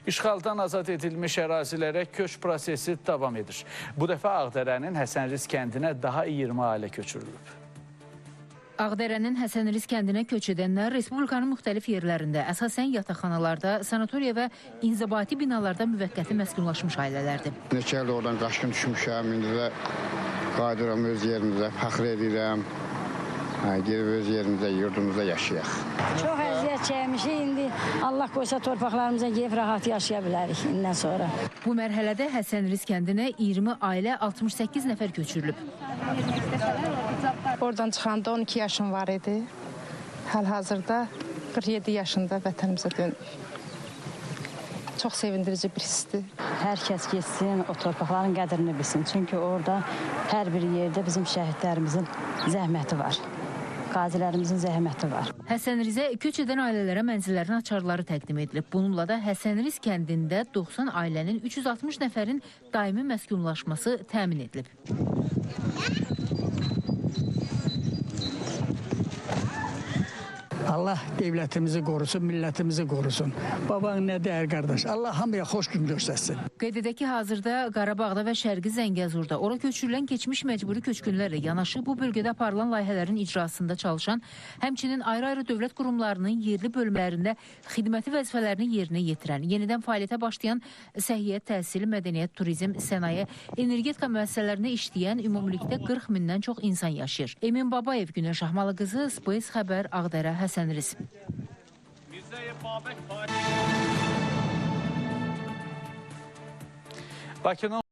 İşğaldan azad edilmiş ərazilərə köç prosesi davam edir. Bu dəfə Ağdərənin Həsənriz kəndinə daha 20 ailə köçürülüb. Ağdərənin Həsənriz kəndinə köç edənlər Respublikanın müxtəlif yerlərində, əsasən yataqxanalarda, sanatoriya və inzibati binalarda müvəqqəti məskunlaşmış ailələrdir. Neçə il oradan qaçqın düşmüşəm, indi də qayıdıram öz yerimizə, fəxr edirəm. Gedib öz yerimizdə, yurdumuzda yaşayaq. Çox əziyyət çəkmişik, indi Allah qoysa torpaqlarımıza gedib rahat yaşaya bilərik indən sonra. Bu mərhələdə Həsənriz kəndinə 20 ailə 68 nəfər köçürülüb. Oradan çıxanda 12 yaşım var idi. Hal-hazırda 47 yaşında vətənimizə döndük. Çox sevindirici bir hissdir. Hər kəs getsin, o torpaqların qədrini bilsin. Çünki orada hər bir yerdə bizim şəhidlərimizin zəhməti var. Qazilərimizin zəhməti var. Həsənrizə köç edən ailələrə mənzillərin açarları təqdim edilib. Bununla da Həsənriz kəndində 90 ailənin 360 nəfərin daimi məskunlaşması təmin edilib. Allah devlətimizi qorusun, millətimizi qorusun. Baban nə deyər qardaş? Allah hamıya xoş gün göstərsin. Qeyd edək ki, hazırda Qarabağda və Şərqi Zəngəzurda ora köçürülən keçmiş məcburi köçkünlərlə yanaşı bu bölgədə aparılan layihələrin icrasında çalışan, həmçinin ayrı-ayrı dövlət qurumlarının yerli bölümlərində xidməti vəzifələrini yerinə yetirən, yenidən fəaliyyətə başlayan səhiyyə, təhsil, mədəniyyət, turizm, sənaye, energetika müəssisələrində işləyən ümumilikdə 40 mindən çox insan yaşayır. Emin Babayev, Günəş Şahmalı qızı, Space Xəbər, Ağdərə, Həsənriz. Bakının